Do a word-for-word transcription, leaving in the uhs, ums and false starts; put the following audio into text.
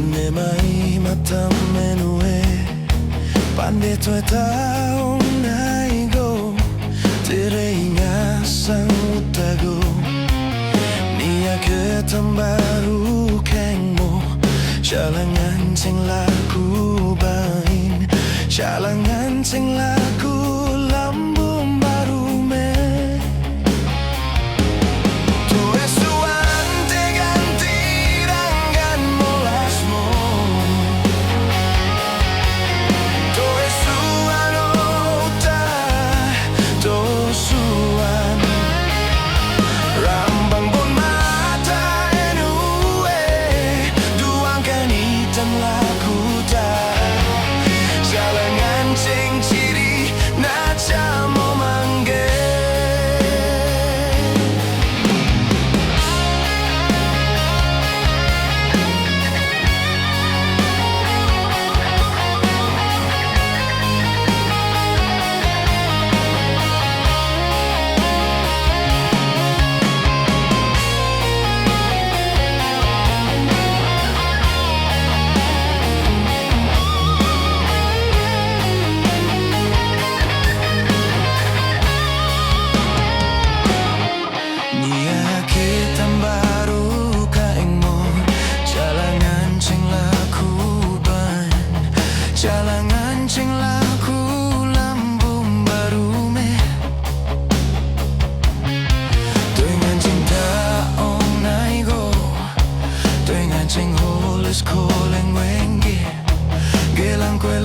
Ne mai matam menue, pande toe taong nai go, tere ingasang utago. Nia ketam baru kengmo, calangan sing laku bain, calangan sing laku lambung baru me. Toe suan te ganti ranggan molasmu. Toe suan ota, toe suan. Rambang bon mata enue, duangkan itam laku ta. Calangan sing ciri, na camo mangge. Nia ketam baru kaeng mo, calangan sing laku ban, calangan sing laku lambung baru me. Toe nganceng taong nai go, toe nganceng holes koleng wengge, gelang kue